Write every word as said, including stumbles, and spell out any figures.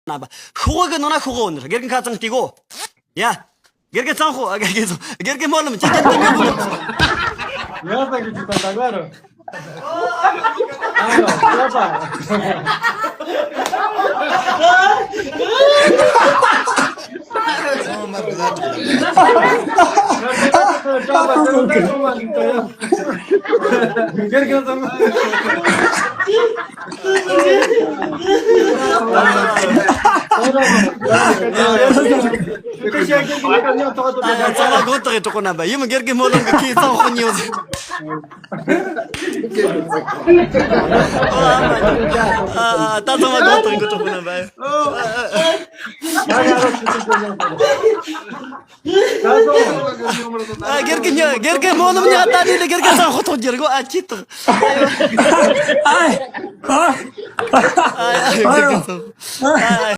ན་པ། ཤོག་གི་ནང་ན་ཤོག་འོ་ནི་རེད། དགེ་རྒན་ཁ་ཚང་ལྟ་གོ། ཡ། དགེ་རྒན་ཚང་ཤོག་དགེ་རྒན་ཚང་། དགེ་རྒན་སྨོན་ལམ་ཅི་ཅན་དུ་མྱོང་གོ། ཡ་ད་གི་ཅི་ད་ད་ག་རུ། ཚང་མ་དགོངས་དག་གྲོགས་པོ་རྣམ་པ། ཡིན་མོ་དགེ་རྒན་སྨོན་ལམ་གི་ཁྱེད་ཚང་ཤོག་ཉོ་ཟེར། ད་ཚང་མ་དགོངས་དག་གི་གྲོགས་པོ་རྣམ་པ། ཨ། དགེ་རྒན་ཉ་དགེ་རྒན་སྨོན་ལམ་ཉ་ད་ནི་དགེ་རྒན་ཚང་ཤོག་ཐོག་རྒྱུར་གོ། ཨ་ཁྱི་ཐག་ཨ་ཡ། དགེ་རྒན་ཚང་། ཨ་ཡ།